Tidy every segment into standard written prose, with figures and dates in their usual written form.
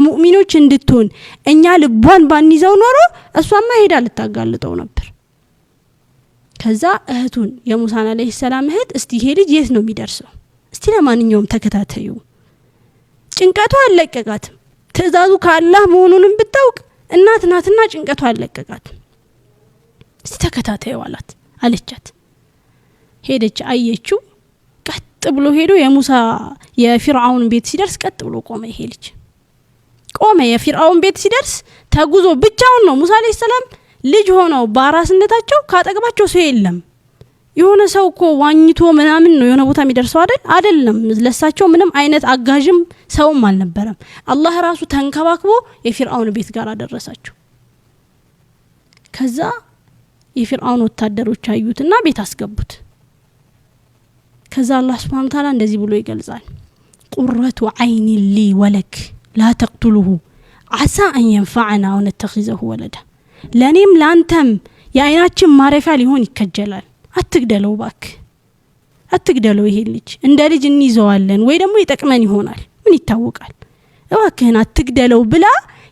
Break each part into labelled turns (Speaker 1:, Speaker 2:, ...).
Speaker 1: ከሙእሚኖች እንድትሆን እኛ ልቧን ባንይዘው ኖሮ እሷማ ሄዳ ልታጋልጠው ነበር። ከዛ እህቱን የሙሳን አለይሂ ሰላም እህት እስቲ ይሄ ልጅ የት ነው የሚደርሰው? እስቲ ለማንኛውም ተከታተዩ። ጭንቀቱ አልለቀቃትም። ትእዛዙ ከአላህ መሆኑንም ብታውቅ እናት ናትና ጭንቀቱ አልለቀቃትም። እስቲ ተከታተዩ አላት አለቻት። ሄደች፣ አየችው። ቀጥ ብሎ ሄዶ የሙሳ የፊርዓውን ቤት ሲደርስ ቀጥ ብሎ ቆመ። ይሄ ልጅ ቆመ። የፊርዓውን ቤት ሲደርስ ተጉዞ ብቻውን ነው። ሙሳ አለይሂ ሰላም ልጅ ሆነው በአራስነታቸው ካጠገባቸው ሰው የለም። የሆነ ሰው እኮ ዋኝቶ ምናምን ነው የሆነ ቦታ የሚደርሰው አይደል? አይደለም። ለሳቸው ምንም አይነት አጋዥም ሰውም አልነበረም። አላህ ራሱ ተንከባክቦ የፊርዓውን ቤት ጋር አደረሳቸው። ከዛ የፊርዓውን ወታደሮች አዩትና ቤት አስገቡት። ከዛ አላህ سبحانه وتعالى እንደዚህ ብሎ ይገልጻል። قرة عين لي ولك لا تقتلوه عسى أن ينفعنا أو نتخذه ولدا። ለእኔም ለአንተም የአይናችን ማረፊያ ሊሆን ይከጀላል። አትግደለው ባክ፣ አትግደለው። ይሄ ልጅ እንደ ልጅ እንይዘዋለን ወይ ደግሞ ይጠቅመን ይሆናል፣ ምን ይታወቃል። እባክህን አትግደለው ብላ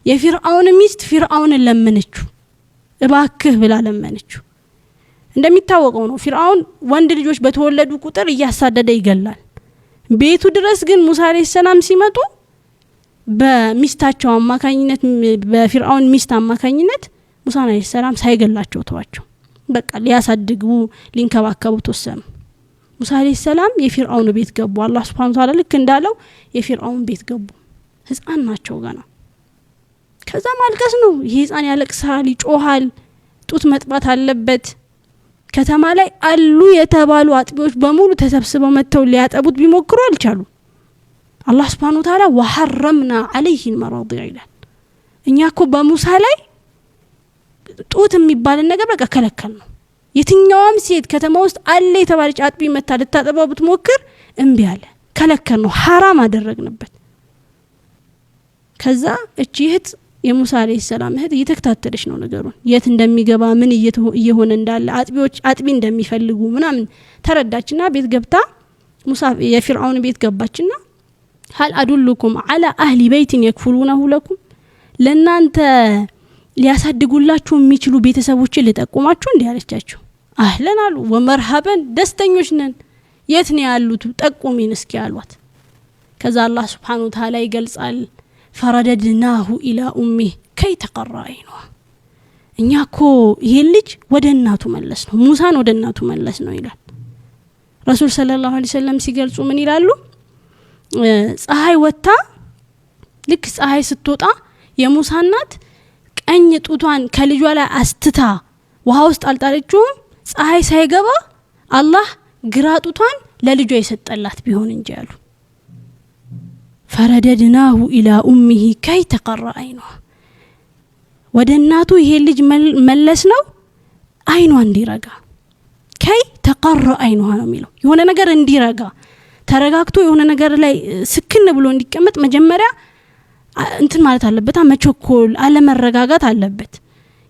Speaker 1: የፊርዓውን ሚስት ፊርዓውንን ለመነችው። እባክህ ብላ ለመነችው። እንደሚታወቀው ነው ፊርዓውን ወንድ ልጆች በተወለዱ ቁጥር እያሳደደ ይገላል። ቤቱ ድረስ ግን ሙሳ አለይሂ ሰላም ሲመጡ በሚስታቸው አማካኝነት፣ በፊርዓውን ሚስት አማካኝነት ሙሳ አለይሂ ሰላም ሳይገላቸው ተዋቸው። በቃ ሊያሳድጉ ሊንከባከቡ ተወሰኑ። ሙሳ አለይሂ ሰላም የፊርዓውን ቤት ገቡ። አላህ ሱብሓነሁ ወተዓላ ልክ እንዳለው የፊርዓውን ቤት ገቡ። ህፃን ናቸው ገና። ከዛ ማልቀስ ነው። ይሄ ህፃን ያለቅሳል፣ ይጮሃል፣ ጡት መጥባት አለበት። ከተማ ላይ አሉ የተባሉ አጥቢዎች በሙሉ ተሰብስበው መጥተው ሊያጠቡት ቢሞክሩ አልቻሉ። አላህ ሱብሓነሁ ወተዓላ ወሐረምና ዐለይሂ ልመራዲዕ ይላል። እኛ እኮ በሙሳ ላይ ጡት የሚባልን ነገር በቃ ከለከል ነው። የትኛዋም ሴት ከተማ ውስጥ አለ የተባለች አጥቢ መታ ልታጠባው ብትሞክር እምቢ አለ። ከለከል ነው፣ ሐራም አደረግንበት። ከዛ እቺ እህት የሙሳ አለይሂ ሰላም እህት እየተከታተለች ነው ነገሩን፣ የት እንደሚገባ ምን እየሆነ እንዳለ አጥቢዎች አጥቢ እንደሚፈልጉ ምናምን ተረዳችና ቤት ገብታ ሙሳ የፊርዓውን ቤት ገባችና هل أدلكم على أهل بيت يكفلونه لكم፣ ለእናንተ ሊያሳድጉላችሁ የሚችሉ ቤተሰቦችን ልጠቁማችሁ እንዲህ አለቻቸው። أهلا አሉ ومرحبا፣ ደስተኞች ነን። የት ነው ያሉት? ጠቁሚን እስኪ አሏት። ከዛ አላህ سبحانه وتعالى ይገልጻል። فرددناه إلى أمه كي تقر عينها፣ እኛ ኮ ይሄን ልጅ ወደ እናቱ መለስ ነው፣ ሙሳን ወደ እናቱ መለስ ነው ይላል። ረሱል صلى الله عليه وسلم ሲገልጹ ምን ይላሉ? ፀሐይ ወጥታ ልክ ፀሐይ ስትወጣ የሙሳ እናት ቀኝ ጡቷን ከልጇ ላይ አስትታ ውሃ ውስጥ አልጣለችውም። ፀሐይ ሳይገባ አላህ ግራ ጡቷን ለልጇ የሰጠላት ቢሆን እንጂ አሉ። ፈረደድናሁ ኢላ ኡሚሂ ከይ ተቀረ አይኗ፣ ወደ እናቱ ይሄ ልጅ መለስ ነው አይኗ እንዲረጋ። ከይ ተቀረ አይኗ ነው የሚለው፣ የሆነ ነገር እንዲረጋ፣ ተረጋግቶ የሆነ ነገር ላይ ስክን ብሎ እንዲቀመጥ መጀመሪያ እንትን ማለት አለበት፣ መቸኮል አለመረጋጋት አለበት።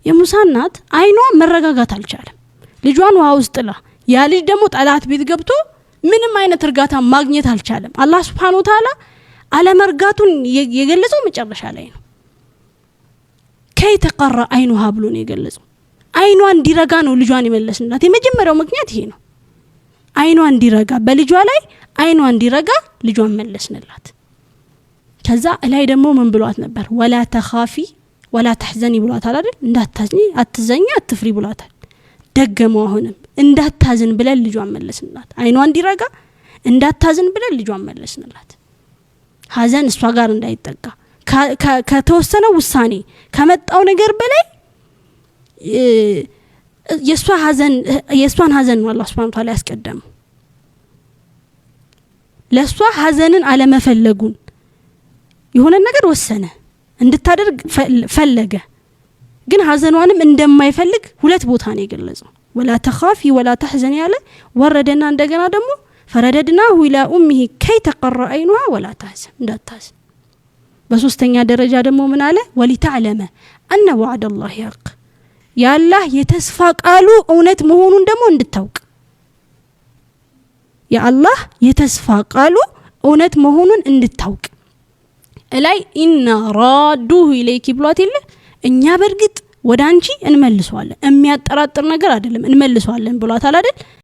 Speaker 1: የሙሳ እናት አይኗ መረጋጋት አልቻለም። ልጇን ውሃ ውስጥ ጥላ ያ ልጅ ደግሞ ጠላት ቤት ገብቶ ምንም አይነት እርጋታ ማግኘት አልቻለም። አላህ ሱብሓነሁ ወተዓላ አለመርጋቱን የገለጸው መጨረሻ ላይ ነው። ከይ ተቀረ አይኑሃ ብሎ ነው የገለጸው። አይኗ እንዲረጋ ነው ልጇን የመለስንላት። የመጀመሪያው ምክንያት ይሄ ነው። አይኗ እንዲረጋ፣ በልጇ ላይ አይኗ እንዲረጋ ልጇን መለስንላት። ከዛ ላይ ደግሞ ምን ብሏት ነበር? ولا تخافي ولا تحزني ብሏታል አይደል? እንዳታዝኒ፣ አትዘኝ፣ አትፍሪ ብሏታል። ደገመው አሁንም እንዳታዝን ብለን ልጇን መለስንላት። አይኗ እንዲረጋ እንዳታዝን ብለን ልጇን መለስንላት። ሀዘን እሷ ጋር እንዳይጠጋ ከተወሰነው ውሳኔ ከመጣው ነገር በላይ የእሷ ሀዘን የእሷን ሀዘን ነው አላህ ሱብሓነሁ ወተዓላ ያስቀደመው። ለእሷ ሀዘንን አለመፈለጉን የሆነ ነገር ወሰነ እንድታደርግ ፈለገ። ግን ሀዘኗንም እንደማይፈልግ ሁለት ቦታ ነው የገለጸው። ولا تخافي ولا تحزني ያለ ወረደና እንደገና ደግሞ فرددناه إلى أمه كي تقر عينها ولا تحزن፣ እንዳታዝን። በሶስተኛ ደረጃ ደግሞ ምን አለ? ولتعلم أن وعد الله حق፣ የአላህ የተስፋ ቃሉ እውነት መሆኑን ደግሞ እንድታውቅ፣ የአላህ የተስፋ ቃሉ እውነት መሆኑን እንድታውቅ። እላይ إنا رادوه إليك ብሏት የለ? እኛ በእርግጥ ወደ አንቺ እንመልሰዋለን፣ የሚያጠራጥር ነገር አይደለም፣ እንመልሰዋለን ብሏታል አይደል?